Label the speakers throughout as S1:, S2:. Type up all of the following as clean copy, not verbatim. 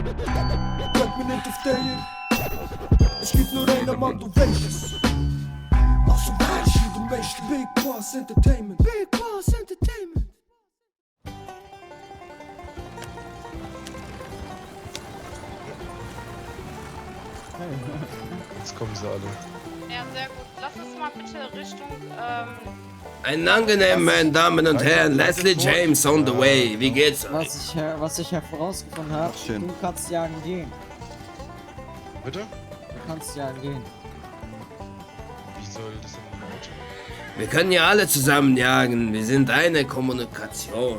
S1: Bleib mir nicht auf der. Es gibt nur einen Mann, du welches. Also weißt du, du möchtest Big Boss Entertainment. Big Boss Entertainment.
S2: Jetzt kommen sie alle.
S3: Ja, sehr gut. Lass uns mal bitte Richtung,
S4: Einen angenehmen, meine Damen und Herren, Leslie James on the way. Wie geht's euch?
S5: Was ich herausgefunden habe, du kannst jagen gehen.
S2: Bitte?
S5: Du kannst jagen gehen.
S2: Wie soll das denn heute?
S4: Wir können ja alle zusammen jagen. Wir sind eine Kommunikation.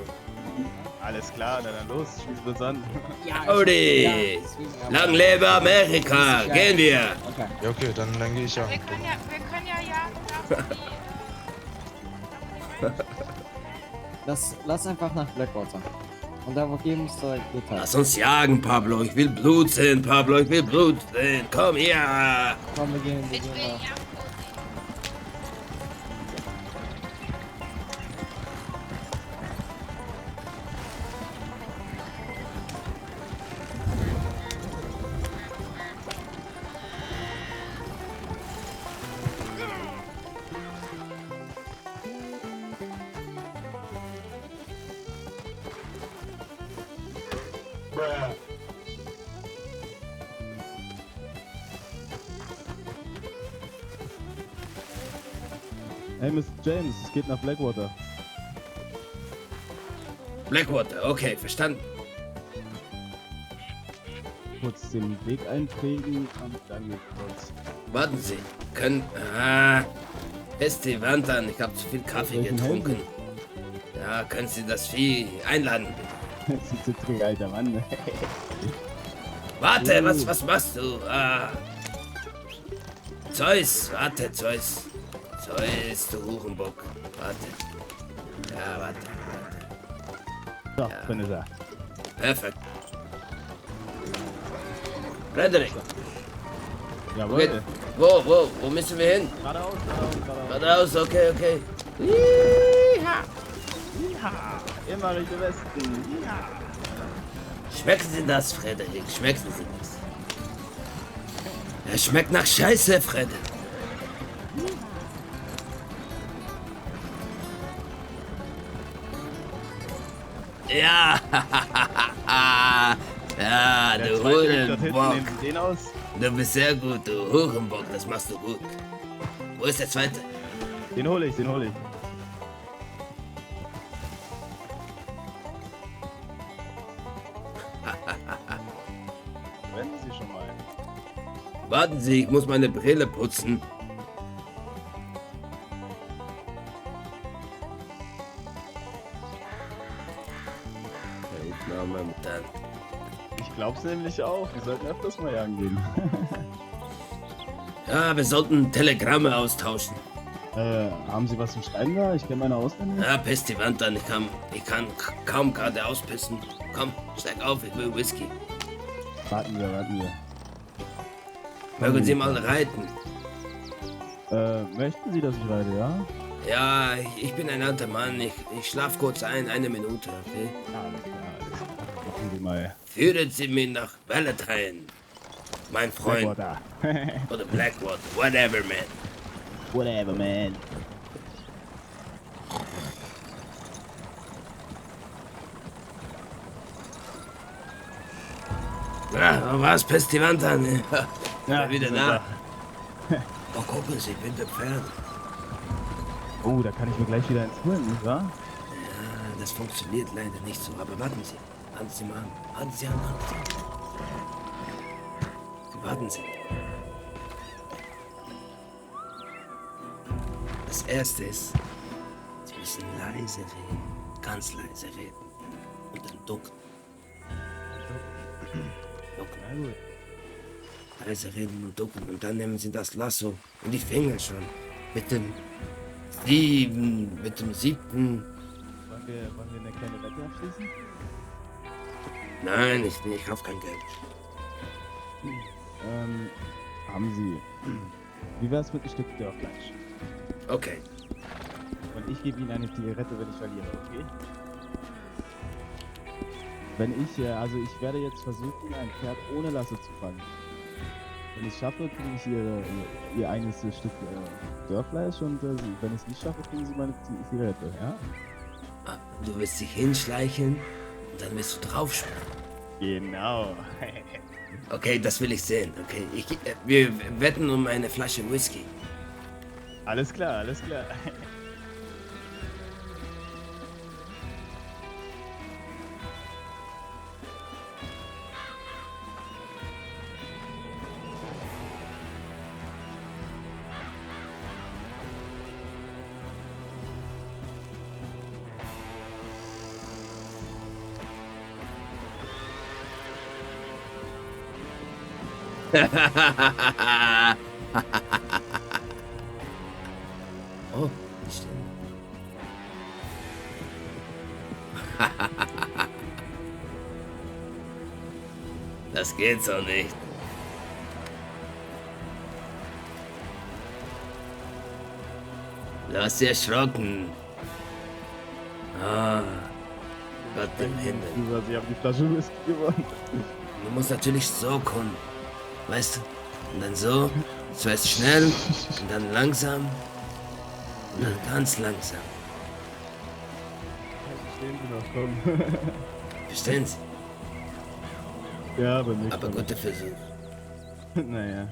S6: Alles klar, na dann los, schließen wir uns an.
S4: Howdy! Lang lebe Amerika! Gehen wir!
S5: Okay.
S2: Ja, okay, dann gehe ich ja.
S3: wir können ja jagen,
S5: Lass einfach nach Blackwater. Und da wo gehen musst du geht halt.
S4: Lass uns jagen, Pablo. Ich will Blut sehen, Pablo. Ich will Blut sehen. Komm her!
S5: Komm, wir gehen
S3: Ich will
S5: nach.
S3: ja.
S6: Hey, Mr. James, es geht nach Blackwater.
S4: Blackwater, okay, verstanden.
S6: Kurz den Weg einprägen und dann geht's los.
S4: Warten Sie. Können. Ist die Wand an. Ich habe zu viel Kaffee
S6: Welchen
S4: getrunken. Ja, können Sie das Vieh einladen, bitte?
S6: Das ist ein zittriger alter Mann.
S4: Warte, was machst du? Zeus, warte, Zeus. Zeus, du Hurenbock. Warte. Ja, warte.
S6: So, drin ist er.
S4: Perfekt. Frederik,
S6: Jawohl.
S4: wo müssen wir hin?
S6: Geradeaus.
S4: Geradeaus, okay.
S6: Immer Richtung Westen.
S4: Schmecken Sie das, Frederik? Schmecken Sie das? Er schmeckt nach Scheiße, Frederik. Ja, ja,
S6: Der
S4: du
S6: zweite Weg dort hinten,
S4: Hurenbock.
S6: nehmen Sie den aus.
S4: Du bist sehr gut, du Hurenbock, das machst du gut. Wo ist der zweite?
S6: Den hole ich. Wenden Sie schon mal.
S4: Warten Sie, ich muss meine Brille putzen. Aufnahme dann.
S6: Ich glaub's nämlich auch. Wir sollten öfters mal jagen gehen.
S4: Ja, wir sollten Telegramme austauschen.
S6: Haben Sie was zum Schreiben da? Ich kenne meine auswendig.
S4: Ja, piss die Wand an, ich kann kaum gerade auspissen. Komm, steig auf, ich will Whisky.
S6: Warten wir.
S4: Mögen Sie mal reiten?
S6: Möchten Sie, dass ich reite, ja?
S4: Ja, ich bin ein alter Mann, ich schlaf kurz ein, 1 Minute, okay?
S6: Alles klar. Machen Sie mal.
S4: Führen Sie mich nach Valentine, mein Freund.
S6: Blackwater.
S4: Oder Blackwater, whatever, man.
S6: Whatever, man.
S4: Ja, was pisst die Wand an? Ja, wieder
S6: sind
S4: da. Oh, gucken Sie, Winterpferd.
S6: Oh, da kann ich mir gleich wieder ins Holen, nicht wahr?
S4: Ja, das funktioniert leider nicht so, aber warten Sie. Warten Sie mal an. Warten Sie an. Warten Sie. Das erste ist, Sie müssen leise reden. Ganz leise reden. Und dann ducken.
S6: Na gut.
S4: Leise reden und ducken. Und dann nehmen Sie das Lasso in die Finger schon. Mit dem siebten.
S6: Wollen wir eine kleine Wette abschließen?
S4: Nein, ich kauf kein Geld.
S6: Haben Sie. Wie wär's mit einem Stück Dörrfleisch?
S4: Okay.
S6: Und ich gebe Ihnen eine Zigarette, wenn ich verliere, okay? Also ich werde jetzt versuchen, ein Pferd ohne Lasso zu fangen. Wenn ich es schaffe, kriege ich ihr eigenes Stück Dörrfleisch und wenn ich es nicht schaffe, kriegen sie meine Zigarette, ja?
S4: Ah, du wirst dich hinschleichen und dann wirst du draufspringen.
S6: Genau.
S4: Okay, das will ich sehen. Okay, wir wetten um eine Flasche Whisky.
S6: Alles klar, alles klar.
S4: Oh, stimmt. Das geht so nicht. Du hast sie erschrocken. Ah, Gott im Himmel.
S6: Sie haben die Flasche Whisky gewonnen.
S4: Du musst natürlich so kommen. Weißt du? Und dann so, zuerst schnell und dann langsam und dann ganz langsam.
S6: Verstehen Sie noch, komm.
S4: Verstehen Sie?
S6: Ja, aber nicht.
S4: Aber guter Versuch.
S6: Naja.